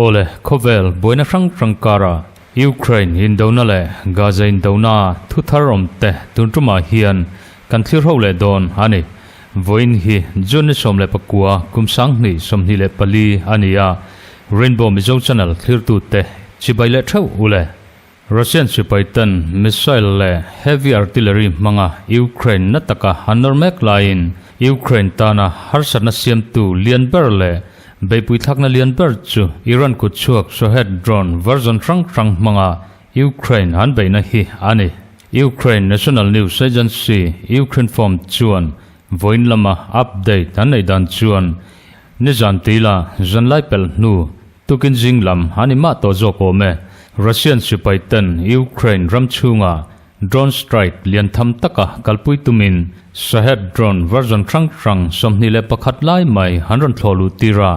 Awle, khawvel buaina hrang hrang kara Ukraine indona leh Gaza indona thu thar awm te tun tumah hian kan thlir ho leh dawn a ni. Vawiin hi June ni 19 kum 2024 a ni a, Rainbow Mizo Channel thlirtute chibai leh theuh u le. Russian sipai ten missile leh heavy artillery hmanga Ukraine na taka an nawr mek laiin Ukraine tana harsatna siamtu lian ber leh beihpui thlakna lian ber chu Iran kut chhuak Shahed drone version hrang hrang hmanga Ukraine an beihna hi a ni. Ukraine National News Agency Ukrinform chuan vawiin lama update an neih dan chuan nizan tila zanlai pelh hnu Tukin zing lam an i mah tawh zawk awm e. Russian sipai ten Ukraine ram chhunga drone strike lian tham taka kalpui tumin Shahed drone version hrang hrang 21 lai mai an rawn thlawh luh tir a.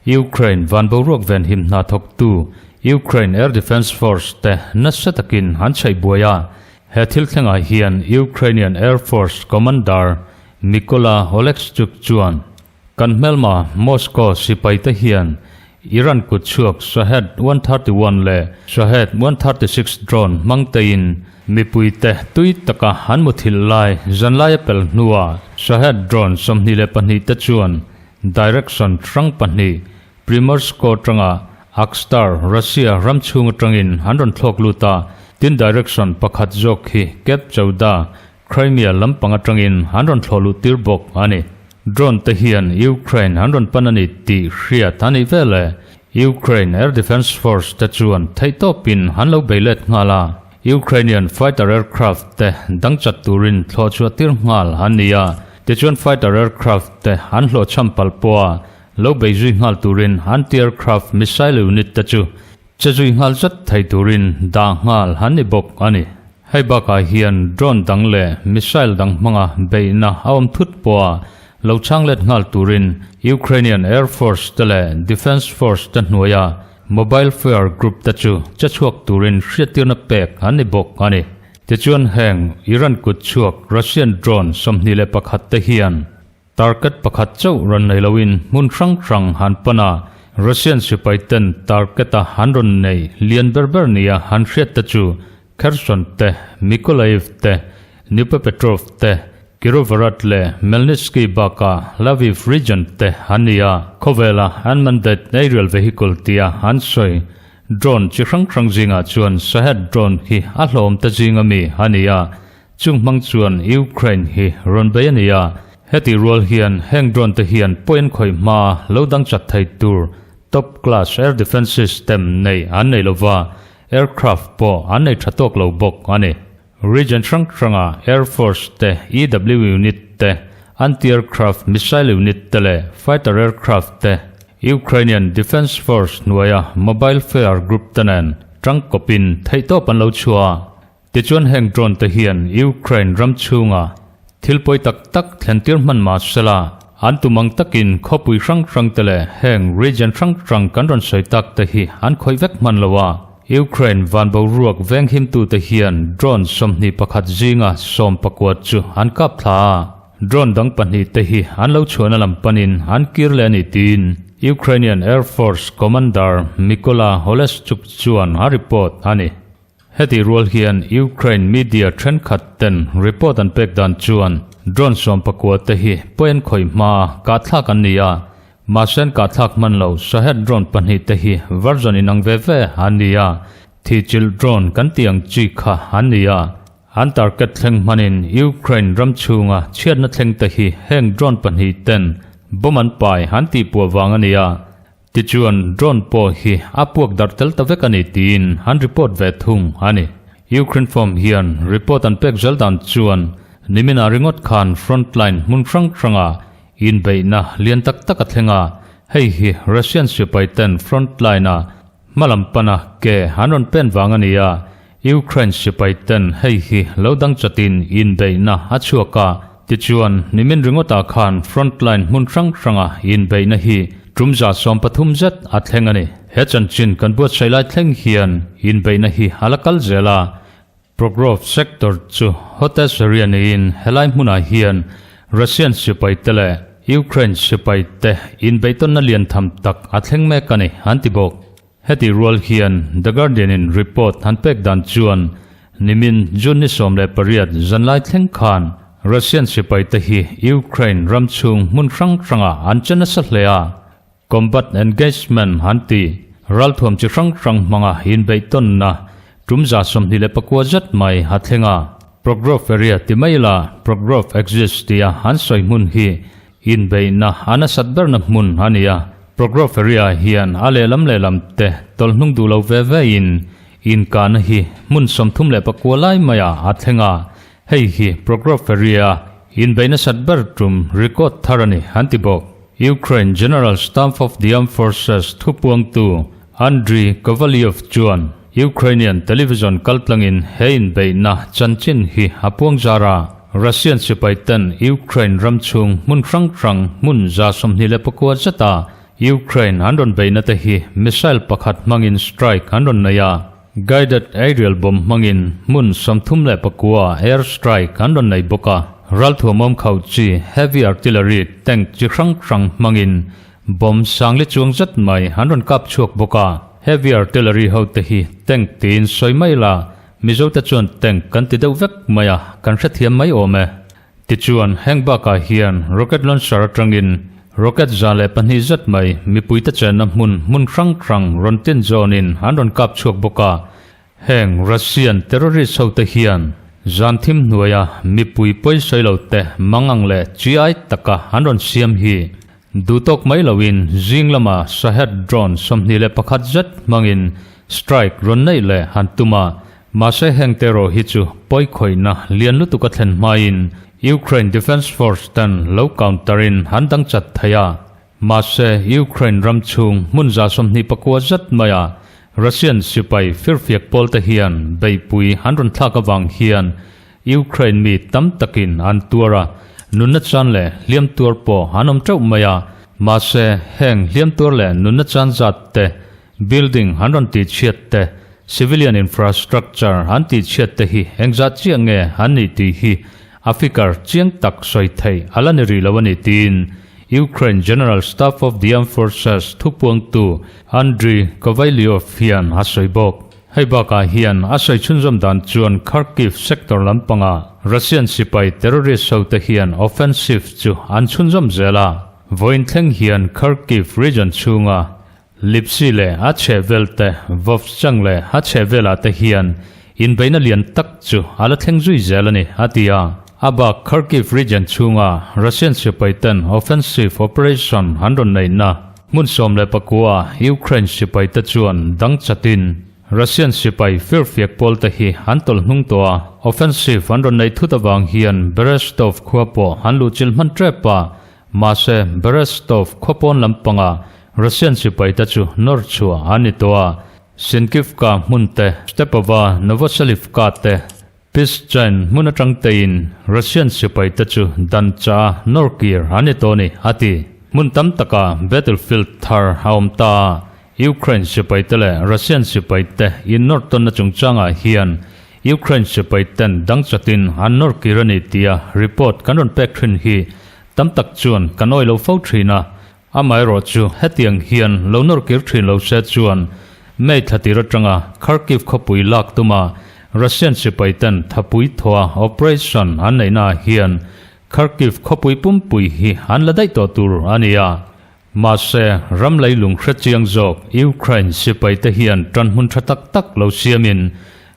Ukraine van boruak venhim hna thawktu Ukraine Air Defence Force te nasa takin an chhaih buai a. He thil thlengah hian Ukrainian Air Force Commander Mykola Olekschuk chuan Kan hmelma Moscow sipaite hian Iran kut chhuak Shahed 131 leh Shahed 136 drone hmang tein mipuite tui taka an muthilh lai zanlai a pel hnuah Shahed drone 22 te chuan direction hrang pahnih Primorsko atanga Akstar, Russia ram chhung atangin an rawn thlawk lut a, tin direction pakhat zawk hi Cape Chauda, Crimea lampang atangin an rawn thlawh luh tir bawk a ni. Drone te hian Ukraine an rawn pan a ni tih hriat a nih vel e. Ukraine Air Defence Force te chuan theihtawpin an lo bei let nghal a, Ukrainian fighter aircraft te dang chat turin thlawh chhuah tir nghal an ni a. Tichuan fighter aircraft te an hlawhchham palh pawha lo bei zui nghal turin anti-aircraft missile unit te chu Che zui nghal zat thei turin dah nghal han ni bawk a ni. Hei bakah hian drone dang leh missile dang hmanga beihna a awm thut pawha lo chhang let nghal turin Ukrainian Air Force te leh Defence Force te hnuaia Mobile Fire Group te chu che chhuak turin hriattirna pek an ni bawk a ni. Tichuan heng Iran kut chhuak Russian drone 21 te hian Target pakhat chauh rawn nei loin hmun hrang hrang han pan a, Russian sipai ten target-a han rawn nei lian ber ber nia han hriat te chu Kherson te, Mykolaiv te, Dnipropetrovsk te, Kirovohrad leh Khmelnytskyi bakah Lviv region te an ni a. Khawvela unmanned aerial vehicle tia an sawi drone chi hrang hrang zingah chuan Shahed drone hi a hlawm te zinga mi a ni a, Chung hmang chuan Ukraine hi rawn bei a ni a, heti rual hian heng drone te hian point khawih hma lo dang chat thei tur top class air defence system nei an nei lova, aircraft pawh an nei tha tawk lo bawk a ni. Region hrang hranga Air Force te EW unit te, anti-aircraft missile unit te leh fighter aircraft te Ukrainian Defence Force hnuaia mobile fire group te nen tangkawpin theihtawp an lo chhuah a. Tichuan heng drone te hian Ukraine ram chhunga thil pawi tak tak thlentir hman mah sela, an tum ang takin khawpui hrang hrang te leh heng region hrang hrang kan rawn sawi tak te hi an khawih vek hman lo a. Ukraine van boruak venghimtu te hian drone 21 zinga 19 chu an kap thla a, drone dang pahnih te hi an lo chhuahna lam panin an kir leh a ni tiin Ukrainian Air Force Commander Mykola Oleshchuk chuan a report a ni. Heti rual hian Ukraine media thenkhat ten report an pek dan chuan drone 19 te hi pawi an khawih hma a kah thlak an ni a, mahse an kah thlak hman lo Shahed drone pahnih te hi version inang ve ve an ni a, thihchilh drone kan tih ang chi kha an ni a, an target thleng hmanin Ukraine ram chhunga chhiatna thleng te hi heng drone pahnih ten bomb an pai an tihpuah vang a ni a. Tichuan, drone pawh hi a puak darh tel ta vek a ni tiin an report ve thung a ni. Ukraine form hian report an pek zel dan chuan niminah ringawt khan frontline hmun hrang hranga inbeihna lian tak tak a thleng a, hei hi Russian sipai ten frontline-a hmalam pana ke an rawn pen vang a ni a, Ukraine sipai ten hei hi lo dang chatin inbeihna a chhuak a, tichuan nimin ringawtah khan frontline hmun hrang hranga inbeihna hi tumza 13 zet a thleng a ni. He chanchin kan buatsaih lai thleng hian inbeihna hi a la kal zel a. Prokhorov sector chu hottest area niin helai hmunah hian Russian sipai te leh Ukraine sipai te inbeihtawnna lian tham tak a thleng mek a ni, an ti bawk. Heti rual hian The Guardian-in report han pek dan chuan nimin June ni 18 zanlai thleng khan Russian sipai te hi Ukraine ram chhung hmun hrang hrangah an che nasa hle a, combat engagement an ti. Ralthuam chi hrang hrang hmanga inbeihtawnna tum 29 zet mai a thleng a. Prokhorov area ti mai ila Prokhorov axis tia an sawi hmun hi Inbeihna a nasat berna hmun a ni a, Prokhorov area hian a lehlam lehlam te tawlh hnung duh lo ve ve in inkahna hi hmun 39 lai maiah a thleng a, hei hi Prokhorov area inbeih nasat ber tum record thar a ni an ti bawk. Ukraine General Staff of the Armed Forces thupuangtu Andriy Kovalyov chuan Ukrainian television kaltlangin he inbeihna chanchin hi a puang zar a, Russian sipai ten Ukraine ram chhung hmun hrang hrang hmun 29 zeta Ukraine an rawn beihna te hi missile pakhat hmangin strike an rawn nei a, guided aerial bomb hmangin hmun 39 air strike an rawn nei bawk a, ralthuamawm khauh chi heavy artillery tank chi hrang hrang hmangin Bomb sangli chuang zet mai an rawn kap chhuak bawk a, heavy artillery ho te hi tank tiin sawi mai la, Mizo te chuan tank kan ti deuh vek mai a, kan hrethiam mai awm e. Tichuan, heng bakah hian rocket launcher atangin rocket 102 zet mai mipui te chenna hmun hmun hrang hrang rawn tin zawnin an rawn kap chhuak bawk a, Heng Russian terrorist ho te hian zan thim hnuaia mipui pawisawi lo te mangang leh chi-ai taka an rawn siam hi duhtawk mai loin zing lama Shahed drone 21 zet hmangin strike rawn neih leh han tum a, mahse heng te erawh hi chu pawikhawihna lian lutuk a thlen hmain Ukraine Defence Force ten lo counter in an dang chat thei a. Mahse, Ukraine ram chhung hmun 29 zet maia Russian sipai firfiak pawlte hian beihpui an rawn thlak avang hian Ukraine mi tam takin an tuar a, nunna chan leh hliam tuar pawh an awm teuh mai a. Mahse, heng hliam tuar leh nunna chan zat te, building an rawn tihchhiat te, civilian infrastructure an tihchhiat te hi engzah chiah nge an nih tih hi a fikar chiang tak sawi theih a la ni rih lo a ni tiin Ukraine General Staff of the Armed Forces thupuangtu Andriy Kovalyov hian a sawi bawk. Hei bakah hian a sawi chhunzawm dan chuan Kharkiv sector lampangah Russian sipai terrorist hote hian offensive chu an chhunzawm zel a, vawiin thleng hian Kharkiv region chhunga Lipsi leh a chhehvel te, Vovchansk leh a chhehvelah te hian inbeihna lian tak chu a la thleng zui zel a ni, a ti a. A bak Kharkiv region chhunga Russian sipai ten offensive operation an rawn neihna hmun 19 Ukraine sipai te chuan dang chatin Russian sipai firfiak pawl te hi an tawlh hnung tawh a. Offensive an rawn neih thut avang hian Berestov khua pawh an luhchilh hman tep a, Mahse, Berestov khawpawn lampanga Russian sipaite chu nawr chhuah an ni tawh a, Sinkivka hmun te, Stepova Novoselivka te, Pishchain hmun atang tein Russian sipaite chu dan chah a nawr kir an ni tawh a ni, a ti. Hmun tam taka battlefield thar a awm ta a, Ukraine sipaite leh Russian sipaite innawr tawnna chungchangah hian Ukraine sipai ten dang chatin an nawr kir a ni tia report kan rawn pek thin hi tam tak chuan kan awih lo fo thin a, amaherawh chu hetiang hian lo nawr kir thin lo se chuan May thla tir atanga Kharkiv khawpui lak tuma Russian sipai ten thapui thawha operation an neihna ah hian Kharkiv khawpui pumpui hi an la daih tawh tur a ni a. Mahse, ram leilung hre chiang zawk Ukraine sipai te hian tan hmun tha tak tak lo siamin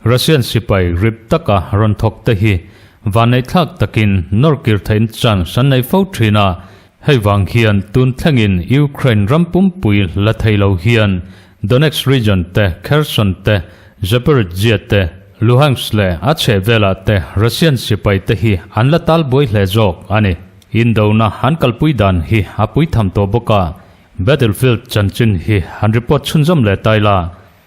Russian sipai rip taka rawn thawk te hi vanneihthlak takin nawr kir theihna chance an nei fo thin a, hei vang hian tun thlengin Ukraine ram pumpui la thei lo hian Donetsk region te, Kherson te, Zaporizhzhia te, Luhansk leh a chhehvelah te Russian sipai te hi an la tal buai hle zawk a ni. Indona an kalpui dan hi a pui tham tawh bawk a, battlefield chanchin hi an report chhunzawm leh tai la.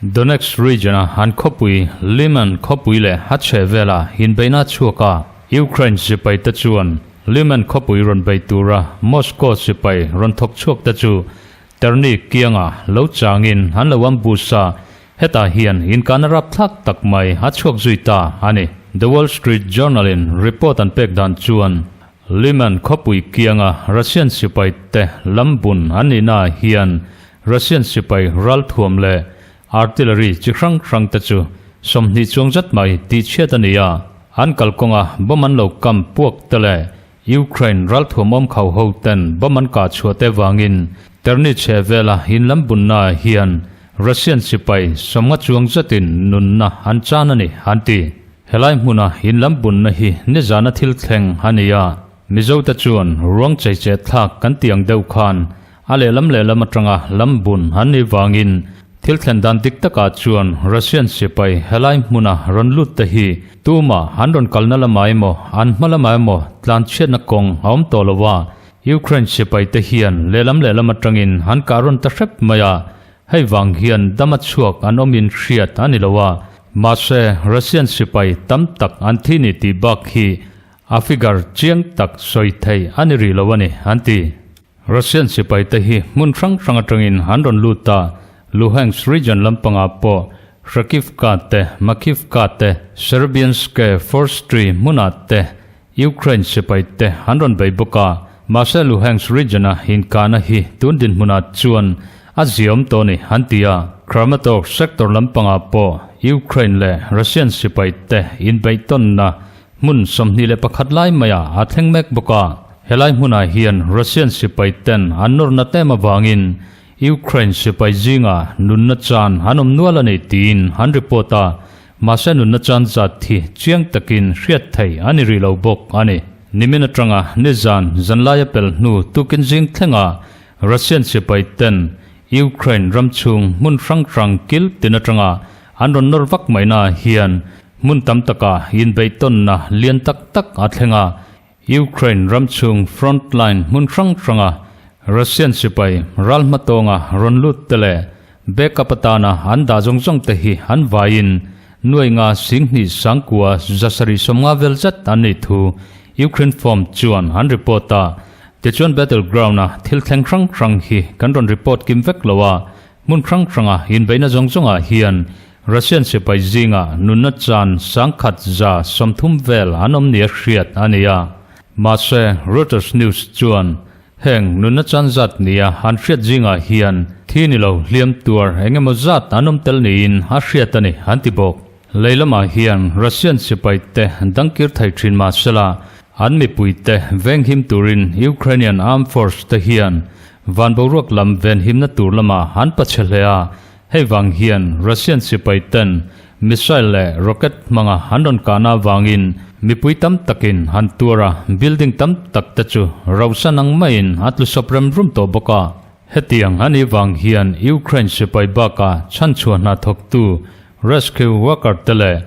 Donetsk region-a an khawpui Lyman khawpui leh a chhehvela inbeihna a chhuak a, Ukraine sipai te chuan Lyman khawpui rawn bei tura Moscow sipai rawn thawk chhuak te chu Terni kianga lo changin an lo ambush a, hetah hian inkahna rapthlak tak mai a chhuak zui ta a ni. The Wall Street Journal-in report an pek dan chuan Lyman khawpui kianga Russian sipai te lambun an nihnaah hian Russian sipai ralthuam leh artillery chi hrang hrang te chu 20 chuang zat mai tihchhiat a ni a, an kalkawnga bomb an lo kam puak te leh Ukraine ralthuam awm khau ho ten bomb an kah chhuah te vangin Terni chhe vela in lam bunnaah hian Russian sipai 50 chuang zatin nunna an chan a ni, an ti. Helai hmuna in lam bunna hi nizana thil thleng a ni a, Mizote chuan ruang chei chet thlak kan ti ang deuh khan a lehlam lehlam atanga lam bun an nih vangin thil thlen dan dik takah chuan Russian sipai helai hmuna rawn lut te hi tumah an rawn kalna lamah emaw an hma lamah emaw tlanchhiatna kawng a awm tawh lo a, Ukraine sipai te hian lehlam lehlam atangin an kah rawn ta hrep mai a, hei vang hian dama chhuak an awmin hriat a ni lo a, mahse Russian sipai tam tak an thi ni tih bak hi a figure chiang tak sawi thei a ni rih lo a ni, an ti. Russian sipai te hi hmun hrang hrang atangin an rawn lut a, Luhansk region lampangah pawh Hrakivka te, Makhivka te, Serebianske Forestry hmunah te Ukraine sipai te an rawn bei bawk a, mahse Luhansk region-a inkahna hi tun dinhmunah chuan a ziaawm tawh a ni, an ti a. Kramatorsk sector lampangah pawh Ukraine leh Russian sipai te inbeihtawnna Hmun 21 lai maiah a thleng mek bawk a, helai hmunah hian Russian sipai ten an nawrna tlem avangin Ukraine sipai zingah nunna chan an awm nual a ni tiin an report a, mahse nunna chan zat hi chiang takin hriat thei a ni rih lo bawk a ni. Nimin atanga nizan zanlaia pel hnu tukin zing thlengah Russian sipai ten Ukraine ram chhung hmun hrang hrang kil tin atanga an rawn nawr vak maina hian Hmun tam takah inbeihtawnna lian tak tak a thleng a, Ukraine ram chhung front line hmun hrang hranga Russian sipai ral hmatawnga rawn lut te leh backup atana an dah zawng zawng te hi an vaiin nuai nga 20 9,750 vel zat an nih thu Ukraine form chuan an report a. Tichuan battleground-a thil thleng hrang hrang hi kan rawn report kim vek lo a, Hmun hrang hranga inbeihna zawng zawngah hian Russian sipai zingah nunna chan 130 vel an awm nia hriat a ni a. Mahse, Reuters News chuan heng nunna chan zat nia an hriat zingah hian thi ni lo hliam tuar eng emaw zat an awm tel niin a hriat a ni an ti bawk. Lei lamah hian Russian sipai te dangkir thei thin mahsela an mipui te venghim turin Ukrainian Armed Force te hian Van boruak lam venhimna tur lamah an pache hle a, hei vang hian Russian sipai ten missile leh rocket hmanga an rawn kahna avangin mipui tam takin an tuar a, building tam tak te chu rauhsan ang maiin a tlu sawp rem rum tawh bawk a. Hetiang a nih vang hian Ukraine sipai bakah chhanchhuah hna thawktu rescue worker te leh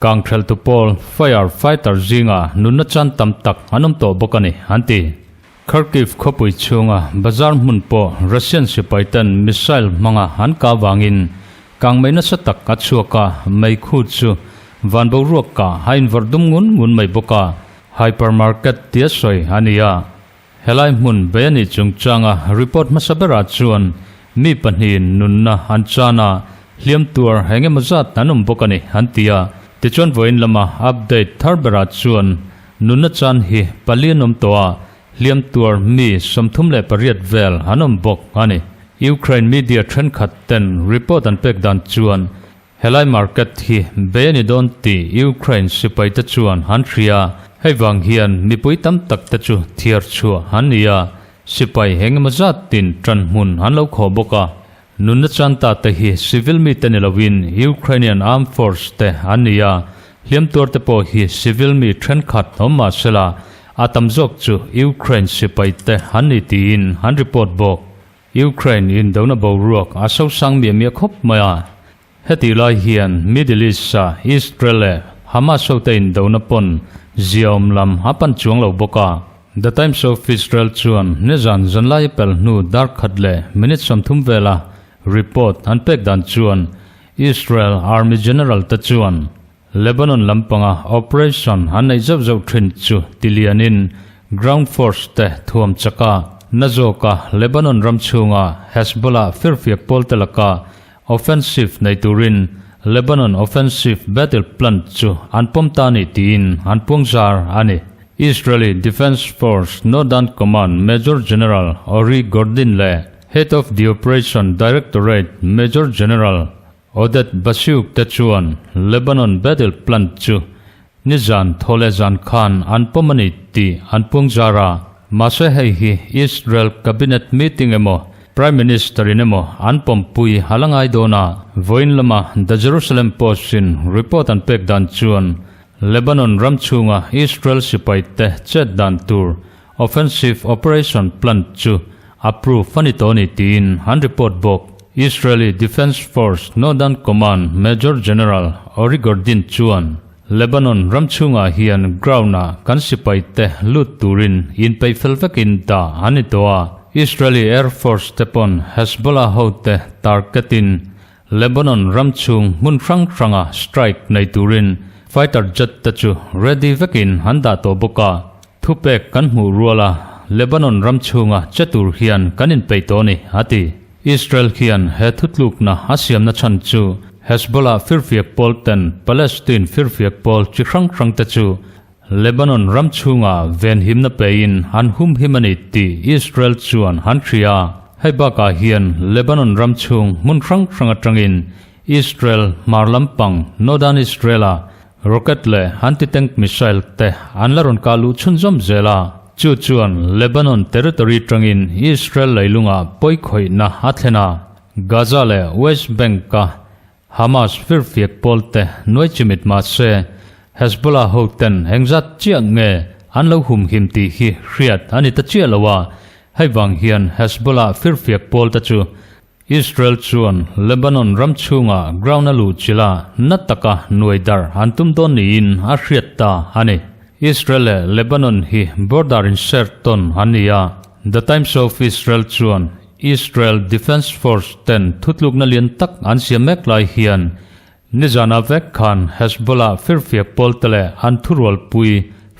kangtheltu pawl fire fighter zingah nunna chan tam tak an awm tawh bawk a ni, an ti. Kharkiv khawpui chhunga bazar hmun pawh Russian sipai ten missile hmanga an kah vangin kangmei nasa tak a chhuak a, meikhu chu van boruak kah a invawrh dum ngun ngun mai bawk a, hypermarket tia sawi a ni a. Helai hmun bei a nih chungchanga report hmasa berah chuan mi pahnihin nunna an chan a, hliam tuar eng emaw zat an awm bawk a ni, an ti a. Tichuan vawiin lama update thar berah chuan Nunna chan hi pali an awm tawh a, hliam tuar mi 38 vel an awm bawk a ni. Ukraine media thenkhat ten report an pek dan chuan helai market hi bei a ni dawn tih Ukraine sipai te chuan an hria. Hei vang hian mipui tam tak te chu thiar chhuah an ni a, sipai engemaw zat tin tan hmun an lo khawh bawk a. Nunna chan ta te hi civil mi te ni loin Ukrainian Armed Force te an ni a, hliam tuar te pawh hi civil mi thenkhat awm mah sela a tam zawk chu Ukraine sipai te an ni tiin an report bawk. Ukraine indona boruak a sosang miah miah khawp mai a, Hetih lai hian Middle East-a Israel leh Hamas hote indona pawn ziaawm lam a pan chuang lo bawk a. The Times of Israel chuan nizan zanlai pel hnu dar khat leh minute 30 vela report an pek dan chuan Israel Army General te chuan Lebanon lampanga operation an neih zauh zauh thin chu tilianin ground force te thuam chaka na zawka Lebanon ram chhunga Hezbollah firfiak pawl te laka Offensive nei turin Lebanon Offensive Battle Plan chu an pawm ta a ni tiin an puangzar a ni. Israeli Defence Force Northern Command Major General Ori Gordin leh Head of the Operation Directorate Major General Oded Basiuk te chuan Lebanon Battle Plan chu nizan thaw leh zan khan an pawm a ni tih an puangzar a. Mahse hei hi Israel Cabinet meeting emaw Prime Minister in emaw an pawmpui a la ngai dawn a. Vawiin lama The Jerusalem Post in report an pek dan chuan Lebanon ram chhunga Israel sipai te chet dan tur Offensive Operation Plan chu approve a ni tawh a ni tiin an report bawk. Israeli Defence Force Northern Command Major General Ori Gordin chuan Lebanon ram chhungah hian ground-ah kan sipai te lut turin inpeih fel vekin dah an ni tawh a. Israeli Air Force te pawn Hezbollah hote target-in Lebanon ram chhung hmun hrang hranga strike nei turin fighter jet te chu ready vekin an dah tawh bawk a. Thupek kan hmuh rual a, Lebanon ram chhunga che tur hian kan inpeih tawh a ni, a ti. Israel hian he thutlukna a siamna chhan chu Hezbollah firfiak pawl ten Palestine firfiak pawl chi hrang hrang te chu Lebanon ram chhunga venhimna pein an humhim a ni tih Israel chuan an hria. Hei bakah hian Lebanon ram chhung hmun hrang hrang atangin Israel hmar lampang Northern Israel-a Rocket leh anti-tank missile te an la rawn kah luh chhunzawm zel a, chu chuan Lebanon territory tangin Israel leilungah pawi khawihna a thlen a, Gaza leh West Bank-a Hamas firfiak pawl te nuai chimit mah se Hezbollah ho ten engzat chiah nge an lo humhim tih hi hriat a ni ta chiah lo a, hei vang hian Hezbollah firfiak pawl te chu Israel chuan Lebanon ram chhunga ground a luh chila na taka nuai darh an tum dawn niin a hriat ta a ni. Israel leh Lebanon hi border insert tawn an ni a, The Times of Israel chuan Israel Defence Force ten thutlukna lian tak an siam mek lai hian Nizana vek khan Hezbollah firfiak pawl te leh an thurualpui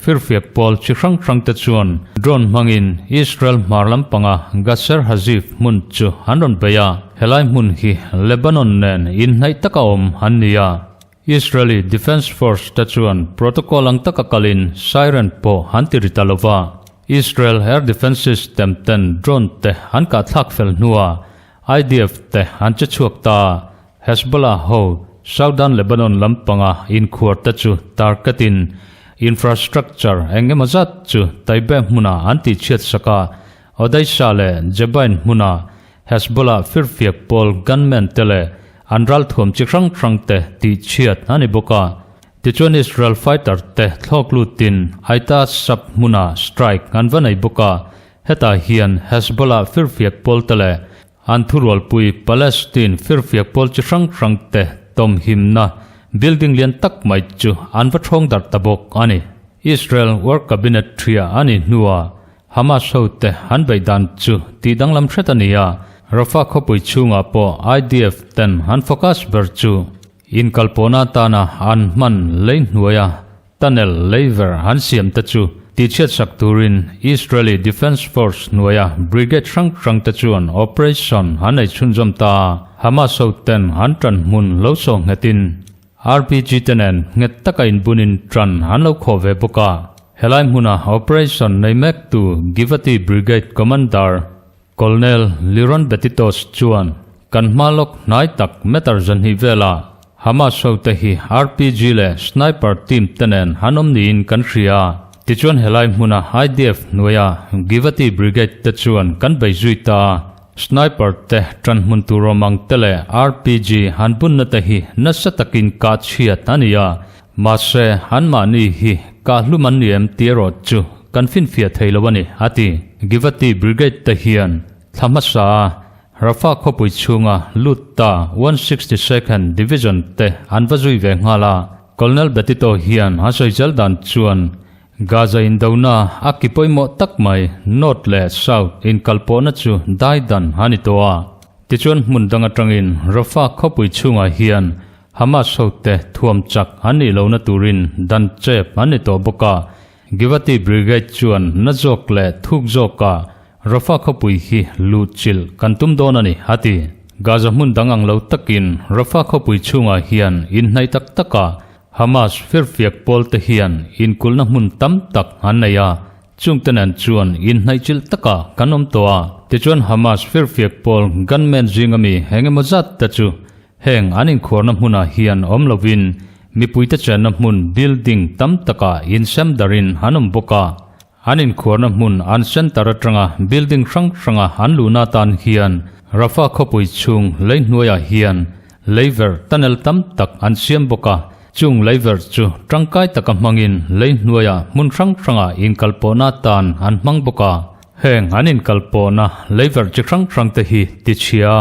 firfiak pawl chi hrang hrang te chuan drone hmangin Israel hmar lampanga Gasser Hazif hmun chu an rawn bei a, helai hmun hi Lebanon nen inhnaih taka awm an ni a. Israeli Defence Force te chuan protocol ang taka kalin siren pawh an ti ri ta lo va, Israel Air Defence System ten drone te an kahthlak fel hnuah IDF te an che chhuak ta. Hezbollah ho Southern Lebanon lampanga inkhuar te chu target-in infrastructure eng emaw zat chu Taybeh hmunah an tihchhiat sak a, Odaisha leh Jebain hmuna Hezbollah firfiak pawl gunmen te leh an ralthuam chi hrang hrang te tihchhiat a ni bawk a. Tichuan Israel fighter te thlawk lutin Aita Sab hmuna strike an va nei bawk a, hetah hian Hezbollah firfiak pawl te leh An thurualpui Palestine firfiak pawl chi hrang hrang te tawmhimna building lian tak mai chu an va thawng darh ta bawk a ni. Israel War Cabinet ṭhia a nih hnuah Hamas hote an beih dan chu tih danglam hret a ni a, Rafah khawpui chhungah pawh IDF ten an focus ber chu inkalpawhna atana an hman lei hnuaia Tunnel leiver an siam te chu tihchhiatsak turin Israeli Defence Force hnuaia brigade hrang hrang te chuan operation an nei chhunzawm ta a, Hamas ho ten an ṭan hmun lo saw nghetin RPG te nen nghet taka inbunin ṭan an lo khawh ve bawk a. Helai hmuna operation nei mektu Givati Brigade Commander Colonel Liron Betitos chuan kan hma lawk hnai tak meter 200 velah Hamas hote hi RPG leh sniper team te nen an awm niin kan hria a, tichuan helai hmuna IDF hnuaia Givati Brigade te chuan kan bei zui ta a, sniper te ṭan hmun tur awm ang te leh RPG an bunna te hi nasa takin kah chhiat a ni a, Mahse, anmahni hi kah hlum an ni em tih erawh chu kan finfiah thei lo a ni, a ti. Givati Brigade te hian thla hmasa a Rafah khawpui chhunga lut ta 162nd Division te an va zui ve nghal a. Colonel Betito hian a sawi zel dan chuan Gaza indona a ki pawimawh tak mai North leh South inkalpawhna chu dai dan a ni tawh a. Tichuan hmun dang atangin Rafah khawpui chhungah hian Hamas hote thuam chak an nih lohna turin dan chep an ni tawh bawk a, Givati Brigade chuan na zawk leh thuk zawka Rafah khawpui hi luh chilh kan tum dawn a ni, a ti. Gaza hmun dang ang lo takin Rafah khawpui chhungah hian inhnaih tak takah Hamas firfiak pawl te hian inkulhna hmun tam tak an nei a, chungte nen chuan inhnaihchilh takah kan awm tawh a. Tichuan Hamas firfiak pawl gunmen zinga mi eng emaw zat te chu heng an inkhuarna hmunah hian awm lovin mipuite chenna hmun building tam takah insem darin an awm bawk a. An inkhuarna hmun an centre atanga building hrang hranga an luhna atan hian Rafah khawpui chhung lei hnuaiah hian leiver tunnel tam tak an siam bawk a, chung leiver chu tangkai taka hmangin lei hnuaiah hmun hrang hranga inkalpawhna atan an hmang bawk a. Heng an inkalpawhna leiver chi hrang hrang te hi tichhia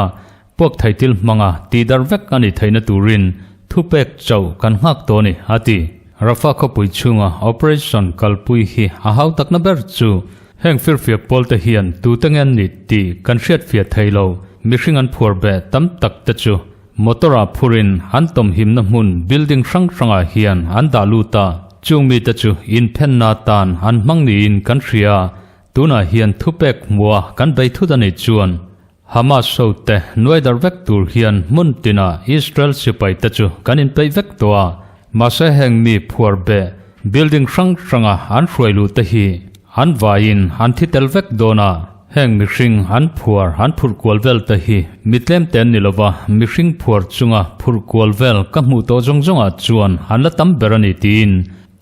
Puak theitil hmanga tih darh vek a nih theihna turin thupek chauh kan nghak tawh a ni, a ti. Rafah khawpui chhunga operation kalpui hi a hau takna ber chu heng firfiak pawlte hian tute nge an nih tih kan hriatfiah thei lo. Mihring an phuar beh tam tak te chu motor-ah phurin an tawmhimna hmun building hrang hrangah hian an dah lut a, chung mite chu inphenna atan an hmang niin kan hria. Tunah hian thupek hmua kan bei thut a nih chuan Hamas hote nuai darh vek tur hian hmun tinah Israel sipai te chu kan inpeih vek tawh a, mahse heng mi phuar beh building hrang hranga an hruai luh te hi an vaiin an thi tel vek dawn a, heng mihring an phuar an phurh kual vel te hi mi tlem te an ni lova, mihring phuar chunga phurh kual vel ka hmuh tawh zawng zawngah chuan an la tam ber a ni tiin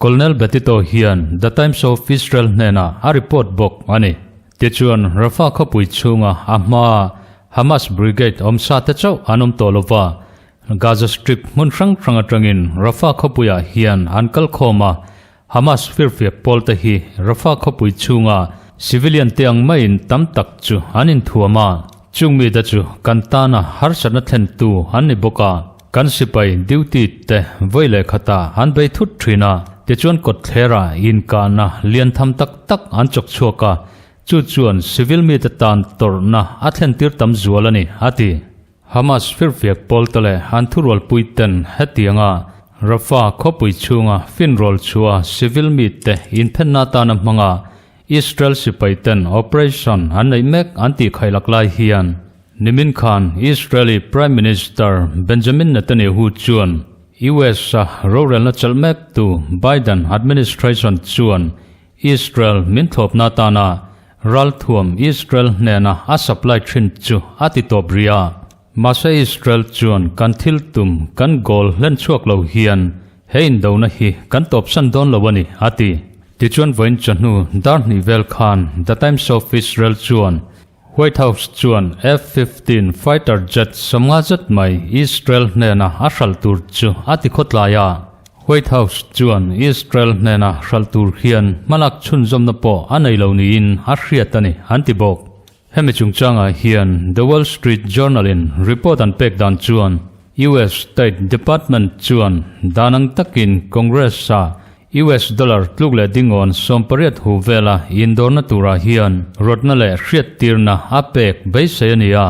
Colonel Betito hian The Times of Israel hnenah a report bawk a ni. Tichuan, Rafah khawpui chhunga a hmaa Hamas brigade awm sa te chauh an awm tawh lova, Gaza Strip hmun hrang hrang atangin Rafah khawpuiah hian an kal khawm a, Hamas firfiak pawl te hi Rafah khawpui chhunga civilian te ang maiin tam tak chu an inthuam a, chung mite chu kan tana harsatna thlentu an ni bawk a. Kan sipai duty te vawi leh khatah an bei thut thin a, tichuan kawtthlerah inkahna lian tham tak tak an chawk chhuak a, chu chuan civil mite tan tawrhna a thlentir tam zual a ni, a ti. Hamas firfiak pawl te leh an thurualpui ten hetianga Rafah khawpui chhunga finrawl chhuah civil mite inphenna atana hmanga Israel sipai ten operation an neih mek an tih khailak lai hian Nimin khan Israeli Prime Minister Benjamin Netanyahu chuan US-a rorelna chelh mektu Biden administration chuan Israel min thlawpna atana ralthuam Israel hnena a supply thin chu a ti tawp rih a. Mahse Israel chuan kan thil tum kan goal hlen chhuak lo hian he indona hi kan tawpsan dawn lo a ni, a ti. Tichuan vawiin chawhnu dar hnih vel khan The Times of Israel chuan White House chuan F-15 fighter jet 50 zet mai Israel hnena a hralh tur chu a ti khawtlai a. White House chuan Israel hnena hralh tur hian hmalak chhunzawmna pawh a nei lo niin a hriat a ni, an ti bawk. Hemi chungchangah hian The Wall Street Journal-in report an pek dan chuan US State Department chuan dan ang takin Congress-a US dollar tluk leh dingawn 80 hu vela indawrna turah hian rawtna leh hriattirna a pek beisei a ni a.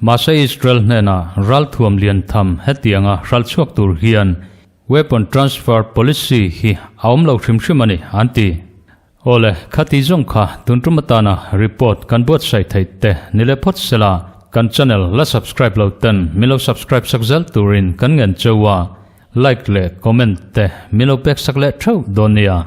Mahse Israel hnenah ralthuam lian tham hetianga hralchhuak tur hian weapon transfer policy hi a awm lo hrim hrim a ni, an ti. Awle, khati zawng kha tun tum atana report kan buatsaih theih te ni leh phawt sela, kan channel la subscribe lo ten min lo subscribe sak zel turin kan ngen cheu a, like leh comment te min lo pek sak leh theuh dawn nia.